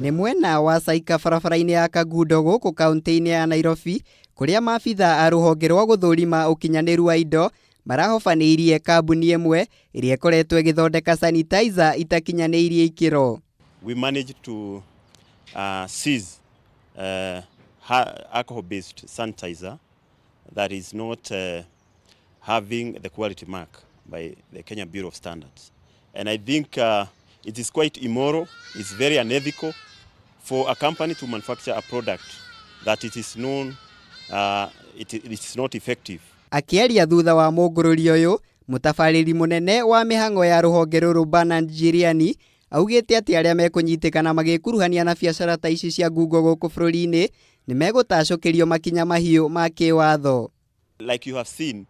Nĩ mwena wa Saika barabara-inĩ ya Kangundo gũkũ kaunti-inĩ ya Nairobi, kũrĩa maabitha a rũhonge rwa gũthũrima ũkinyanĩru wa indo marahobanĩirie kambuni ĩmwe ĩrĩa ĩkoretwo ĩgĩthondeka sanitizer itakinyanĩirie ikĩro. We managed to seize alcohol-based sanitizer that is not having the quality mark by the Kenya Bureau of Standards. And I think it is quite immoral, it's very unethical for a company to manufacture a product that it is known it is not effective. Akĩaria thutha wa mũngũrũri ũyũ, mũtabarĩri mũnene wa mĩhang'o ya rũhonge rũrũ Bernard Njiriani augĩte atĩ arĩa mekũnyitĩkana magĩkuruhania na biacara ta ici cia ngungo gũkũ bũrũri-inĩ nĩ megũtacũkĩrio makinya mahiũ ma kĩwatho. Like you have seen,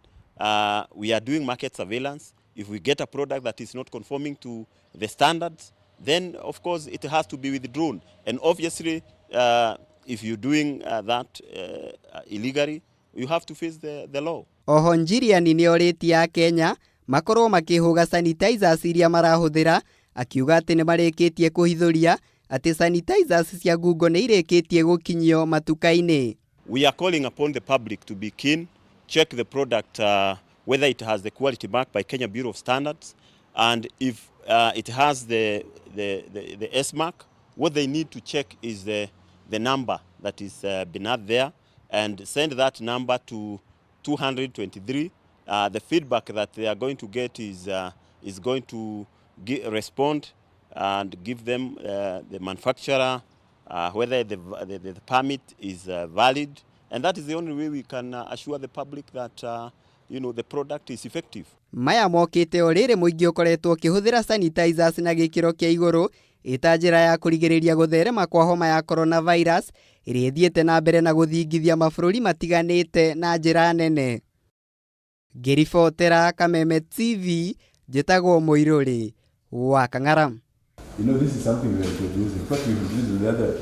we are doing market surveillance. If we get a product that is not conforming to the standards, then of course it has to be withdrawn. And obviously, if you're doing that illegally, you have to face the law. Oho Njiriani nĩ orĩtie Akenya makorwo makĩhũga sanitizers iria marahũthĩra, akiuga atĩ nĩ marĩkĩtie kũhithũria atĩ sanitizers cia ngungo nĩ irĩkĩtie gũkinyio matuka-inĩ. We are calling upon the public to be keen, check the product whether it has the quality mark by Kenya Bureau of Standards, and if it has the S mark, what they need to check is the number that is beneath there and send that number to 223. The feedback that they are going to get is going to respond and give them the manufacturer, whether the permit is valid. And that is the only way we can assure the public that the product is effective. Maya mokĩte o rĩrĩ mũingĩ ũkoretwo ũkĩhũthĩra sanitizers na gĩkĩro kĩa igũrũ ĩta njĩra ya kũrigĩrĩria gũtherema kwa homa ya coronavirus ĩrĩa ĩthiĩte na mbere na gũthingithia mabũrũri matiganĩte na njĩra nene. Ngĩribotera Kameme TV, njĩtagwo Mũirũrĩ wa Kang'ara. This is something we are introducing. In fact, we introduced the other